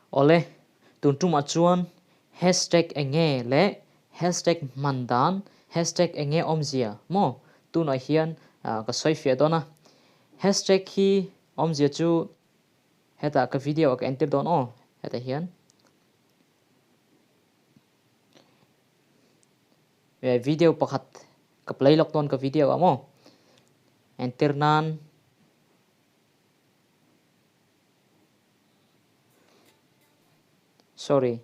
Awle, tun tumah chuan hashtag enge leh hashtag hman dan, hashtag enge awmzia maw tunah hian ka sawi fiah dawn a. Hashtag hi awmzia chu hetah ka video ah ka entir dawn aw hetah hian. Video pakhat ka play lawk dawn ka video ah maw entir nan. Sorry,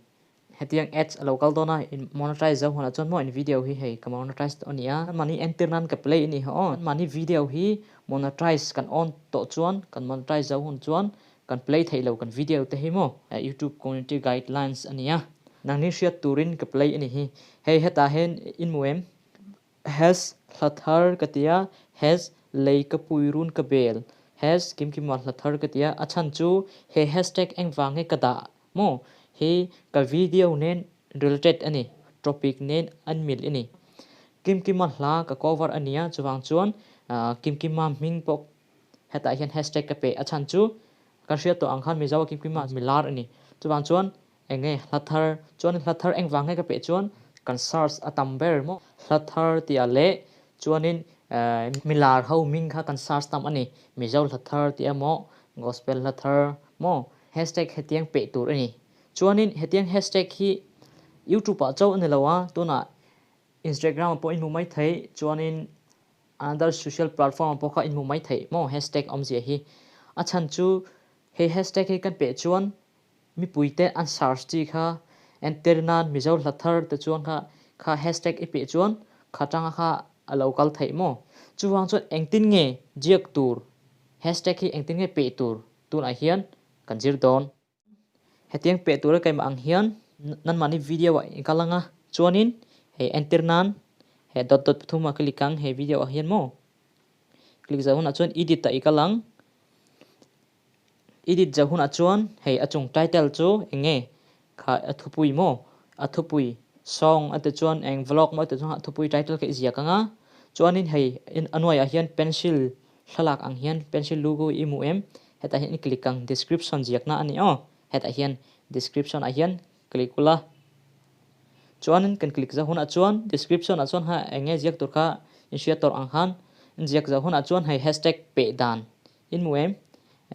hetiang ads a lo kal dawn a, in monetize zo hunah chuan maw in video hi hei ka monetize tawh a ni a, mahni entir nan ka play a ni ha aw, mahni video hi monetize kan on tawh chuan kan monetize zo hun chuan kan play theih lo kan video te hi maw youtube community guidelines a ni a, nangni hriat turin ka play a ni hi, hei hetah hian in hmu em? Has hla thar ka ti a, has lei ka pui run ka bel, has kimkima hla thar ka ti a, a chhan chu he hashtag engvang nge ka dah maw hi ka video nen related a ni, topic nen an mil a ni. Kimkima hla ka cover a nia chuvang chuan kimkima hming pawh hetah hian hashtag ka pe, a chhan chu kan hriat tawh ang khan Mizo a kimkima milar a ni, chuvang chuan Enge hla thar chuan hla thar engvang nge ka peh chuan kan search a tam ber maw hla thar tih ah leh chuanin milar ho hming kha kan search tam a ni Mizo hla thar tih emaw gospel hla thar maw hashtag hetiang peh tur a ni chuanin hetiang hashtag hi youtube ah chauh a ni lo a tunah Instagram ah pawh in hmuh mai theih chuanin another social platform ah pawh kha in hmuh mai theih maw hashtag awmzia hi a chhan chu hei hashtag hi kan peh chuan Mipuite an search chi kha entir nan Mizo hla thar te chuan kha kha hashtag i peh chuan kha tanga kha a lo kal theih maw? Chuvang chuan engtin nge ziak tur hashtag hi engtin nge peh tur tunah hian kan zir dawn. Hetiang peh tura keimah ang hian nanmahni video ah i kal anga chuanin hei entir nan he dot dot pathum ah click ang he video ah hian maw? Click zauh hunah chuan edit ah i kal ang. Edit zauh hunah chuan hei a chung title chu eng nge kha a thupui maw a thupui song a ti chuan eng vlog maw a ti chuan a thupui title kha i ziak ang a chuanin hei a hnuaiah hian pencil thlalak ang hian pencil logo i hmu em hetah hian i click ang description ziakna a ni aw hetah hian description ah hian click ula chuanin kan click zauh hunah chuan description ah chuan ha eng nge ziak tur kha in hriat tawrh ang khan in ziak zauh hunah chuan hei hashtag peh dan In hmu em?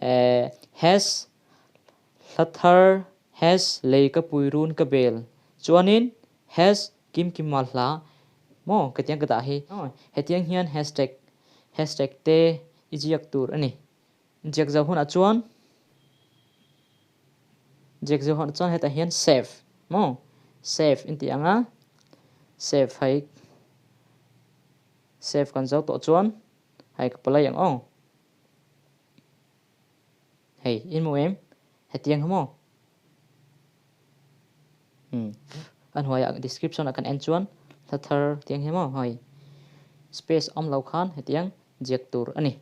Eh, has hla thar, has lei ka pui run ka bel. Chuanin has kim kim mal hla maw ka tiang ka dah hi. Hetiang hian hashtag, hashtag te i ziak tur a ni. Ziak zo hunah chuan, ziak zo hunah chuan hetah hian save maw, save in tih ang a, save hei, save kan zo tawh chuan Hei ka palai ang aw. Hei in hmu em? Hetiang kha maw? Hmm. An hnuaiah description ah kan en chuan hla thar tiang hi maw hei space awm lo khan hetiang ziak tur a ni.